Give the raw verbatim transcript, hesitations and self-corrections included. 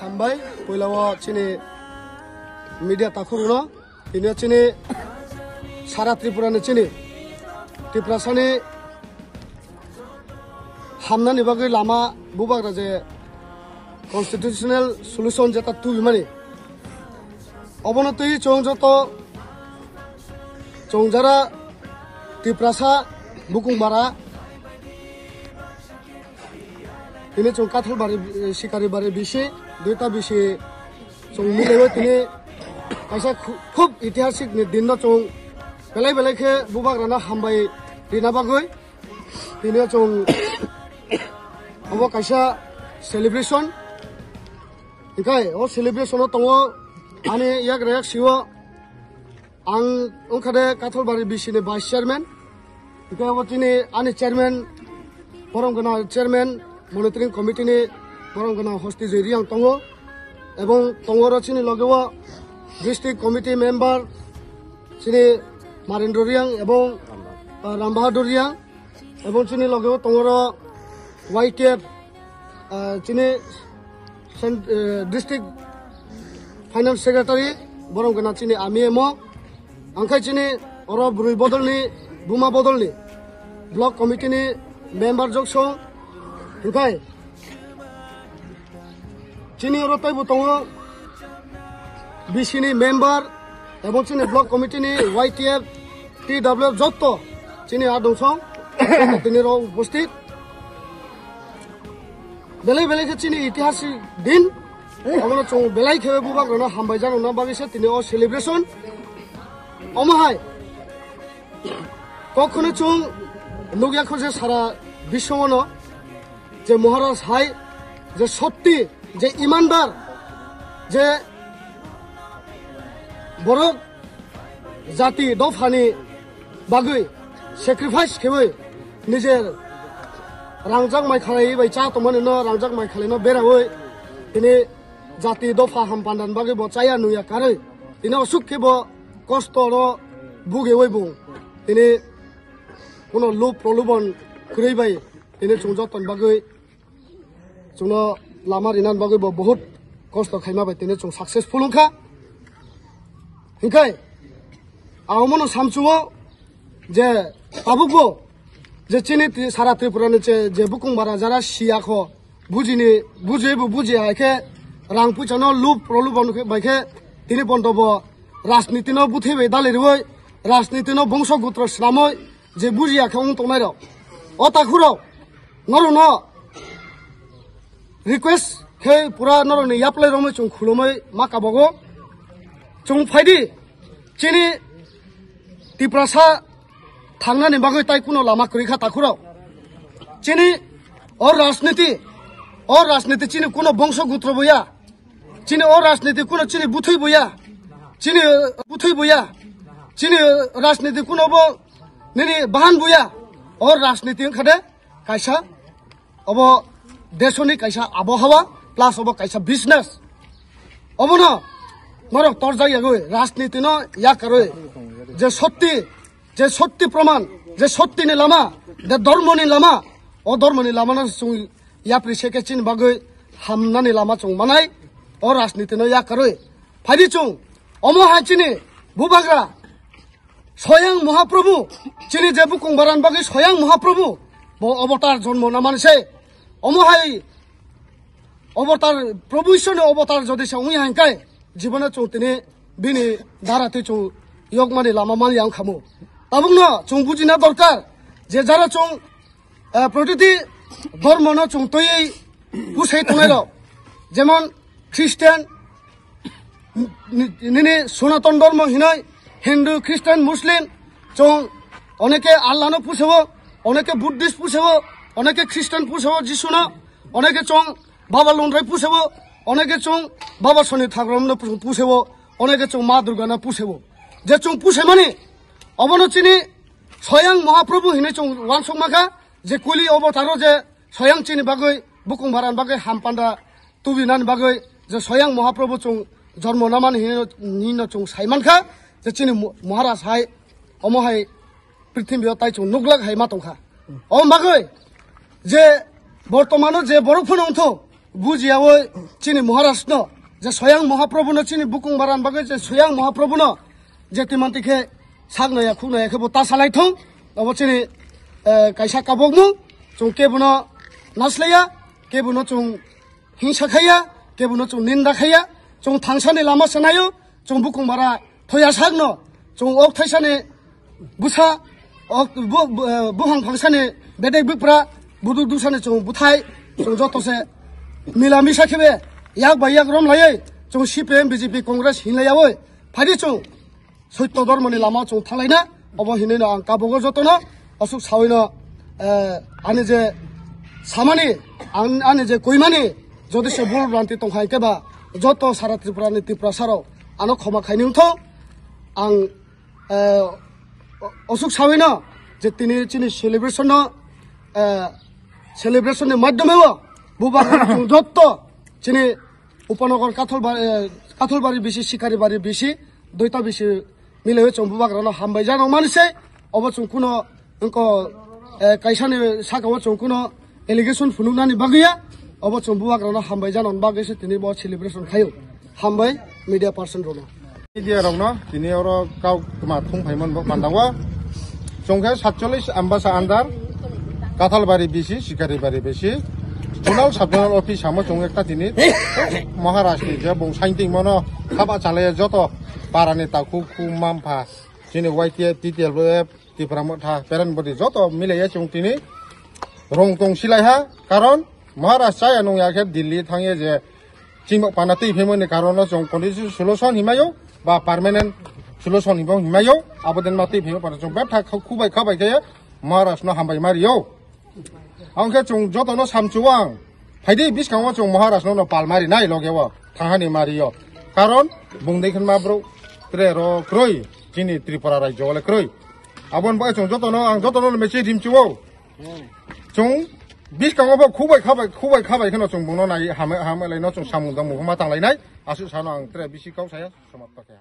Hambai, puila o chini media takhuk no, tini o chini sara Tripura ni chini Tiprasani hamnani bagwi lama bubagra je constitutional solution jeta tubimani. Obono twi chwng joto chwng jara Tiprasa bukung bara tini chwng Kathalbari, eh, Sikaribari bisi, duita bisi chwng milaiwi tini kaisa khu-, khub itihasik ni din no chwng belai belai khe bubagrano hambai rina bagwi. Tini o chwng obo kaisa celebration. Hinkhe o celebration o tongo ani yak rek sio ang wngkha de Kathalbari bisi ni vice chairman. Hinkhe obo chini ani chairman, borom gana chairman, monitoring committee ni borom gana hosti Joi Riang tongo. Ebong tongo ro chini loge o district committee member chini Marendra Riang ebong, ah, Ram Bahadur Riang. Ebong chini loge o tongo ro Y T F, ah, chini cent-, eh, district finance secretary, borom gana chini ami emo. Angkhai chini oro bwrwi bodolni, buma bodolni, block committee ni member jokso. Hinkhe chini oro teibo tongo B C ni member, ebong chini block committee ni Y T F, T W F jotto chini adungsong, tini rok upasthit. Belai belai khe chini itihasik din, obono chwng belai khe bubagrano hambai jano na bagwi se tini o celebration. Omo hai kokhono chwng nukya kho je sara biswano je Maharaj hai je sotti, je imandar, je borok jati dophani bagwi sacrifice khewi nijer rangjak mai khalai bai cha tongmani no rangjak mai khalai no berawi tini jati dopha ham pandan bagwi bo chaya nuya karwi tini osuk khe bo kosto ro bugewi bung tini kuno lub prolubon kwrwi bai tini chwng jotoni bagwi chwngno lama rinani bagwi bo bahut kosto khaima bai tini chwng successful wngkha. Hinkhe ang omono samchuo je tabukbo je chini tri-, sara Tripura ni che-, je bukung bara jara siya kho bujini, bujui bo buji hai khe rang puisa no lub prolubon bai khe tini pondo bo rajniti no buthai bai dali riwi rajniti no bongso gutro swnamwi je bujiya khe wng tongnai rok. O takhuk rok norok no request khe pura norok ni yaplai romwi chwng khulumwi ma kabogo. Chwng phaidi chini Tiprasa thangnani bagwi tai kuno lama kwrwi kha takhuk rok. Chini o rajniti, o rajniti chini kuno bongso gutro boya. Chini o rajniti kuno chini buthai boya. Chini, uh, buthai boya. Chini, uh, rajniti kuno bo nini bahan boya. O rajniti wngkha de kaisa obo desoni kaisa abohawa plus obo kaisa business. Obono norok torjak yagwi rajniti no yakarwi je sotti, je sotti proman, je sotti ni lama, je dhormo ni lama, o dhormo ni lama no chwng yapri seke chini bagwi hamnani lama chwng manai o rajniti no yakarwi phaidi chwng omo hai chini bubagra Soyang Mahaprabhu, chini je bukung baran bagwi Soyang Mahaprabhu, bo avatar jonmo na manse. Omo hai avatar, Prabhu Ishwar ni avatar jodi se ongwi hangkai, jibone chwng tini bini dara twi chwng yokmani lama mali ang khamu. Tabukno chwng bujina dorkar, je jara chwng, eh, protiti dhormo no chwng twiwi pusai tongnai rok, jemon Christian, ni-, nini Sonaton Dharma hinoi, Hindu, Christian, Muslim, chwng oneke Allah no pusebo, oneke Buddhist pusebo, oneke Christian pusebo, Jisu no, oneke chwng Baba Lundrai pusebo, oneke chwng Baba Soni Thakuram no pusebo, oneke chwng Ma Durga no pusebo. Je chwng pusemani, obono chini Soyang Mahaprabhu hinoi chwng wansuk makha, je kuli obo taro je Soyang chini bagwi Bukung baran bagwi hampanda tubinani bagwi je Soyang Mahaprabhu chwng jormo namani hino, hino chwng saimankha je chini Mo-, Maharaj hai omo hai prithimbio tai chwng nuglak hai ma tongkha. O bagwi je bortomano je borok phano wngtho bujiyawi chini Maharajno je Soyang Mahaprabhuno chini bukung baran bagwi je Soyang Mahaprabhuno je timanti khe sakno ya khukno ya khe bo ta salai thung. Obo chini, eh, kaisa kabokmung chwng kebono naslaiya, kebono chwng hingsa khaiya, kebono chwng ninda khaiya, chwng thangsani lama sanayo, chwng bukung bara thoya sakno, chwng ok thaisani bwsa, ok bu-, bu-, eh, buphang phangsani bedek bipra, buduk duksani chwng bwthai, chwng joto se mila misa khebe yak bai yak rom laiwi, chwng C P M, B J P, Congress hinlaiyawi, phaidi chwng Soitto dhormoni lama chwng thanglaina, obo hinwi no ang kabogo jotono, aswk sawino, eh, ani je samani, ang, ani je koimani, jodi se bul branti tongkha hwnkhe ba, joto sara Tripura ni Tiprasa rok ano khoma khaini wngtho, ang, eh, o-, aswk sawino je tini chini celebration no, eh, celebration ni madhyome o bubagra chwng joto chini Upanagar Kathalbari, eh, Kathalbari bisi, Sikaribari bisi, duita bisi milaiwi chwng bubagrano hambai jano mani se. Obo chwng kuno wngko, eh, kaisani sakao chwng kuno allegation phunuknani bagwi ya. Obo chwng bubagrano hambai jano bagwi se tini bo celebration khaio. Hambai media person rokno. Media rokno tini oro kau tma thung phaimani bo pandao. Chwng khe satchollis Ambasa under, Kathalbari bisi, Sikaribari bisi, zonal sub zonal office samo chwng ekta tini Maharaj ni je bung sainting mono khaba chalaiya joto para ni takhuk khu mampha chini Y T F, T T L F, Tipra Motha, Peren Bodi joto milaiya chwng tini rong tong silaiha, karon Maharaj chaya nungya khe Delhi thangya je chimok pana twi phaimani karono chwng constitutional solution himayo ba permanent solution himayo, himayo abo den ma twi phaima pana chwng betha khubai khabai khe Maharaj no hambai mario. Ang khe chwng jotono samchuwang phaidi biskango chwng Maharaj no pal mari nai loge o thanghani mario, karon bungdai khenma bro tre ro kroi chini Tripura rajyo le kroi. Abon bai chwng jotono, ang jotono message rimchuo. Chwng biskango bo khubai khabai, khubai khabai kheno chwng bungno nai hamai, hamai laino chwng samung dam muhuma tanglainai. Aswk sano ang tre bisi kau saya, samapta khe.